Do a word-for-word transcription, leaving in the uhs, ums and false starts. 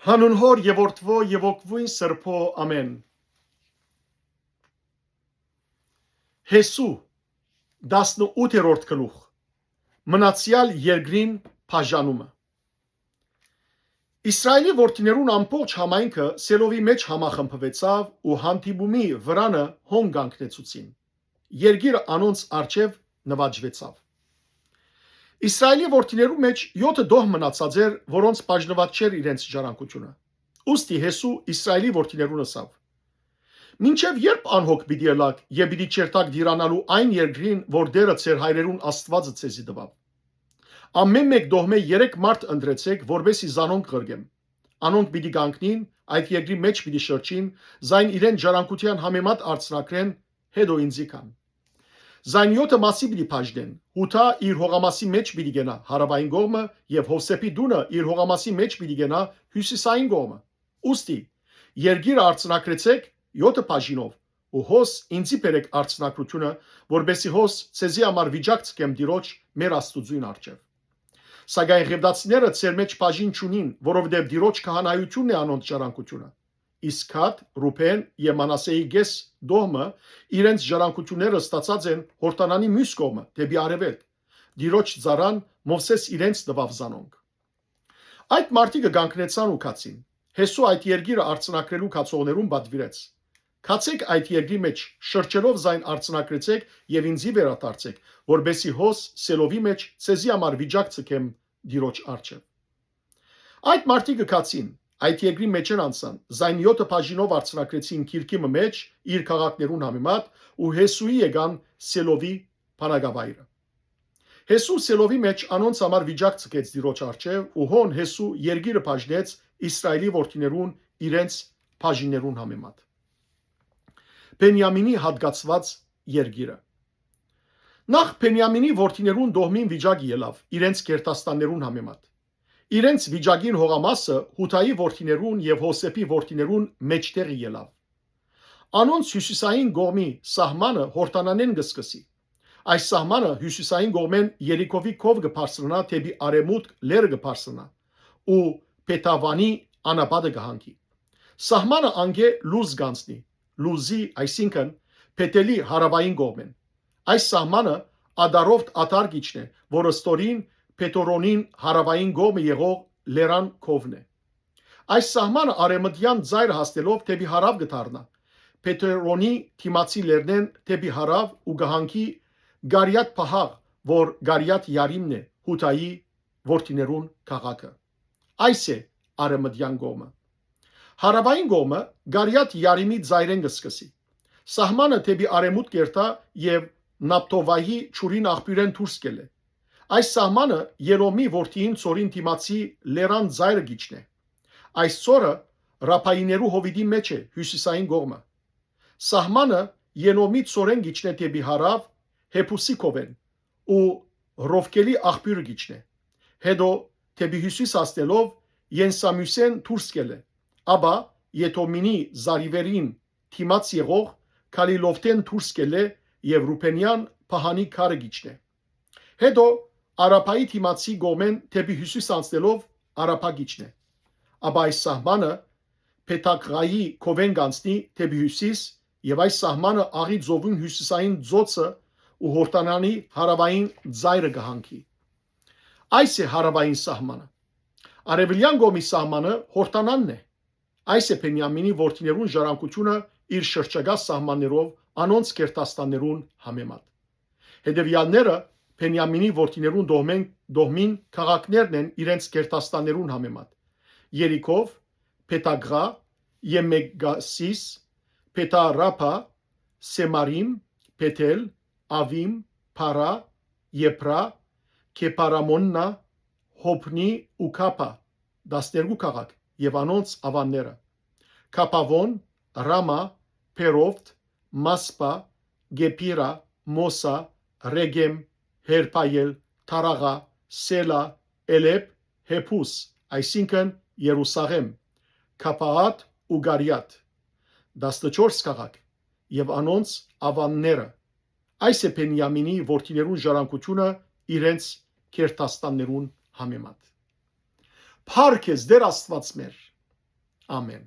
Անուն Հօր եւ Որդւոյ եւ Հոգւոյն Սրբոյ, ամէն։ Յեսու, տասնութերորդ գլուխ։ Մնացեալ երկրին բաժանումը։ Իսրայէլի որդիներուն ամբողջ համայնքը Սելովի մէջ համախմբուեցաւ ու հանդիպումի վրանը հոն կանգնեցուցին։ Երկիրը անոնց առջեւ նուաճուեցաւ։ Իսրայէլի որդիներու մէջ եօթը տոհ մնացած էր, որոնց բաժնուած չէր իրենց ժառանգութիւնը։ Ուստի Յեսու Իսրայէլի որդիներուն ըսաւ. «Մինչեւ ե՞րբ անհոգ պիտի ըլաք եւ պիտի չերթաք տիրանալու այն երկրին, որ Տէրը ձեր հայրերուն Աստուածը ձեզի տուաւ։ Ամէն մէկ տոհմէ երեք մարդ ընտրեցէք, որպէս զի զանոնք ղրկեմ։ Անոնք պիտի կանգնին, այդ երկրի մէջ պիտի շրջին, զայն իրենց ժառանգութեան համեմատ արձանագրեն, հետո ինծի գան։ Զայն եօթը մասի պիտի բաժնեն, Յուդա իր հողամասի մէջ պիտի կենայ հարաւային կողմը եւ Յովսէփի տունը իր հողամասի մէջ պիտի կենայ հիւսիսային կողմը։ Ուստի, երկիրը արձանագրեցէք եօթը բաժինով ու հոս ինծի բերէք արձանագրութիւնը, որպէս զի հոս ձեզի համար վիճակ ձգեմ Տիրոջ, մեր Աստուծոյն առջեւ։ Սակայն Ղեւտացիները ձեր մէջ բաժին չունին, որովհետեւ Տիրոջ քահանայութիւնն է անոնց ժառանգութիւնը։ Իսկ Գադ, Ռուբէն եւ Մանասէի կէս տոհմը իրենց ժառանգութիւնները ստացած են Յորդանանի միւս կողմը, դէպի արեւելք։ Տիրոջ ծառան Մովսէս իրենց տուաւ զանոնք»։ Այդ մարդիկը կանգնեցան ու գացին։ Յեսու այդ երկիրը արձանագրելու գացողներուն պատուիրեց. «Գացէք այդ երկրի մէջ, շրջելով զայն արձանագրեցէք եւ ինծի վերադարձէք, որպէս զի հոս Սելովի մէջ ձեզի համար վիճակ ձգեմ Տիրոջ առջեւ»։ Այդ մարդիկը գացին, այդ երկրի մէջէն անցան, զայն եօթը բաժինով արձանագրեցին գիրկի մը մէջ իր քաղաքներուն համեմատ ու Յեսուի եկան Սելովի բնակավայրը։ Յեսու Սելովի մէջ անոնց համար վիճակ ձգեց Տիրոջ առջեւ ու հոն Յեսու երկիրը բաժնեց Իսրայէլի որդիներուն իրենց բաժիններուն համեմատ։ Բենիամինի հատկացուած երկիրը։ Նախ Բենիամինի որդիներուն տոհմին վիճակ ելաւ իրենց գերդաստաններուն համեմատ։ Իրենց վիճակին հողամասը Յուդայի որդիներուն եւ Յովսէփի որդիներուն մէջտեղը ելաւ։ Անոնց հիւսիսային կողմի սահմանը Յորդանանէն կը սկսի։ Այս սահմանը հիւսիսային կողմէն Երիքովի քով կը բարձրանայ դէպի արեւմուտք լեռը կը բարձրանայ ու Փեթավանի անապատը կը հանգի։ Սահմանը անկէ Լուզ կ'անցնի, Լուզի, այսինքն՝ Փեթելի հարաւային կողմէն։ Այս սահմանը Ադարովթ Ադար կ'իջնէ, որ ստորին Փեթորոնին հարաւային կողմը եղող լեռան քովն է։ Այս սահմանը արեւմտեան ծայրը հասնելով դէպի հարաւ կը դառնայ, Փեթորոնի դիմացի լեռնէն դէպի հարաւ ու կը հանգի Գարիաթ Փահաղ, որ Գարիաթ Յարիմն է, Յուդայի որդիներուն քաղաքը։ Այս է արեւմտեան կողմը։ Հարաւային կողմը Գարիաթ Յարիմի ծայրէն կը սկսի։ Սահմանը դէպի արեւմուտք կ'երթայ եւ Նապթովահի ջուրին աղբիւրէն դուրս կ'ելլէ։ Այս սահմանը Երոմի որդիին ծորին դիմացի լեռան ծայրը կ'իջնէ։ Այս ծորը Ռափայիներու հովիտի մէջ է, հիւսիսային կողմը։ Սահմանը Երոմի ծորէն կ'իջնէ դէպի հարաւ, Հեփուսի քովէն ու Ռովկելի աղբիւրը կ'իջնէ։ Հետո դէպի հիւսիս հասնելով Յենսամիւսէն դուրս կ'ելլէ, ապա Եթոմինի զարիվերին դիմաց եղող Քալիլովթէն դուրս կ'ելլէ եւ Ռուբենեան Փահանի քարը կ'իջնէ։ Հետո Արաբայի դիմացի կողմէն դէպի հիւսիս անցնելով Արաբա կ'իջնէ։ Ապա այս սահմանը Փեթակղայի քովէն կ'անցնի դէպի հիւսիս եւ այս սահմանը Աղի ծովուն հիւսիսային ծոցը ու Յորդանանի հարաւային ծայրը կը հանգի։ Այս է հարաւային սահմանը։ Արեւելեան կողմի սահմանը Յորդանանն է։ Այս է Բենիամինի որդիներուն ժառանգութիւնը իր շրջակայ սահմաններով անոնց գերդաստաններուն համեմատ։ Հետեւեալները Բենիամինի որդիներուն դոհմեն-, դոհմին քաղաքներն են իրենց գերդաստաններուն համեմատ. Երիքով, Փեթագղա, Եմեգասիս, Փեթարաբա, Սեմարիմ, Փեթել, Ավիմ, Փարա, Եփրա, Քեփարամոննա, Հոփնի ու Քափա, տասներկու քաղաք եւ անոնց աւանները. Քափավոն, Ռամա, Փերովթ, Մասպա, Գեփիրա, Մոսա, Ռեգեմ, Հերփայել, Թարաղա, Սելա, Էլեփ, Հեփուս, այսինքն՝ Երուսաղեմ, Քափաատ ու Գարիատ, տասնչորս քաղաք եւ անոնց աւանները։ Այս է Բենիամինի որդիներուն ժառանգութիւնը իրենց գերդաստաններուն համեմատ։ Փառք ես, Տէր Աստուած մեր։ Ամէն։